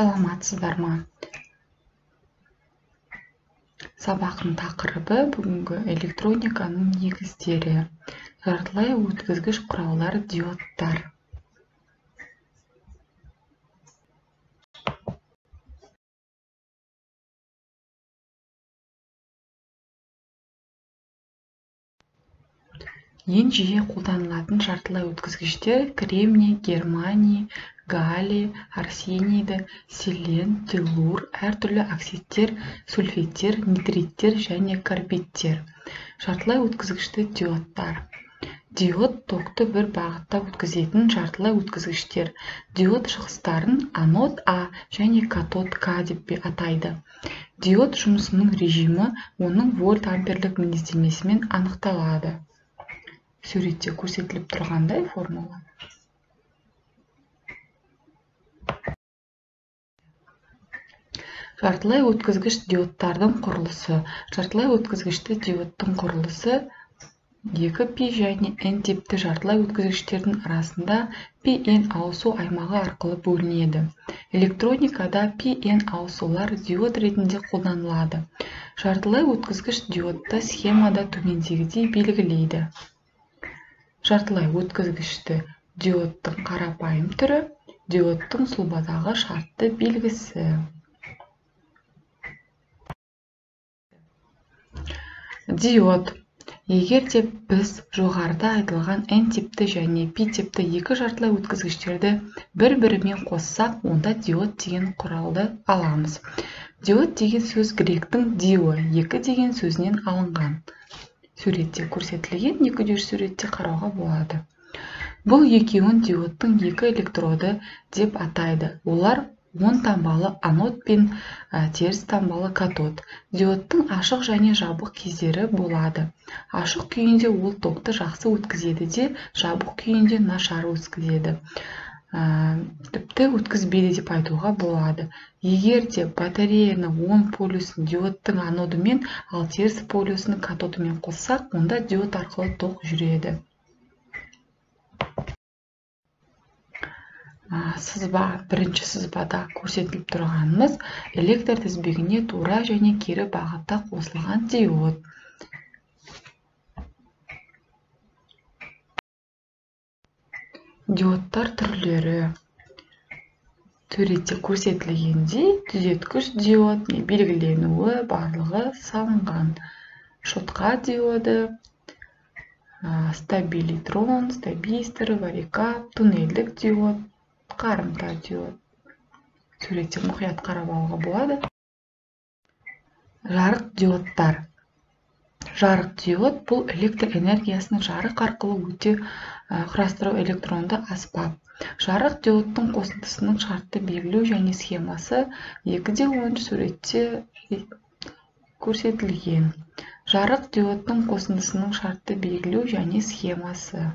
Саламатсыздар ма? Сабақтың тақырыбы бүгінгі электрониканың негіздері. Жартылай өткізгіш құралдар, диодтар. Ең жиі қолданылатын жартылай өткізгіштер кремний, германий, галлий, арсениді, селен, теллур, әртүрлі оксидтер, сульфидтер, нитриттер және карбидтер. Жартылай өткізгішті диодтар. Диод токты бір бағытта өткізетін жартылай өткізгіштер. Диод шығыстарын анод А және катод К деп атайды. Диод жұмысының режимі оның вольт-амперлік мінездемесімен анықталады. Суретте көрсетіліп тұрғандай формула. Жартылай өткізгіш диодтардың құрылысы. Жартылай өткізгішті диодтың құрылысы 2π және N типті жартылай өткізгіштердің арасында PN ауысу аймағы арқылы бөлінеді. Электроникада PN ауысулар диод ретінде қолданылады. Жартылай өткізгіш диодты схемада төмендегідей белгілейді. Жартылай өткізгішті диодтың қарапайым түрі, диодтың сұлбадағы шартты белгісі. Диод. Егер де біз жоғарыда айтылған N типті және P типті екі жартылай өткізгіштерді бір-бірімен қоссақ, онда диод деген құралды аламыз. Диод деген сөз гректің дио, екі деген сөзінен алынған. Суретте көрсетілген екі суретте қарауға болады. Бұл екеуін диодтың екі электроды деп атайды. Олар оң таңбалы анод пен теріс таңбалы катод. Диодтың ашық және жабық кездері болады. Ашық күйінде ол токты жақсы өткізеді де, жабық күйінде нашар өткізеді. Тіпті өткізбейді деп айтуға болады. Егер де батареяны оң полюсін диодтың анодымен, ал теріс полюсін катодымен қоссақ, онда диод арқылы ток жүреді. Сызба, бірінші сызбада көрсетіліп тұрғанымыз электр тізбегіне тура және кері бағытта қосылған диод. Диодтар түрлері. Суретте көрсетілгендей түзеткіш диод, белгіленуі барлығы салынған. Шотқа диоды, стабилитрон, стабистор, варикап, туннельдік диод, қарымта диод. Суретте мұқият қарап алуға болады. Жарық диодтар. Жарық диод бұл электр энергиясын жарық арқылы өте құрастыру электронды аспап. Жарық диодтың қосындысының шартты белгілеу және схемасы 2-10 суретте көрсетілген. Жарық диодтың қосындысының шартты белгілеу және схемасы.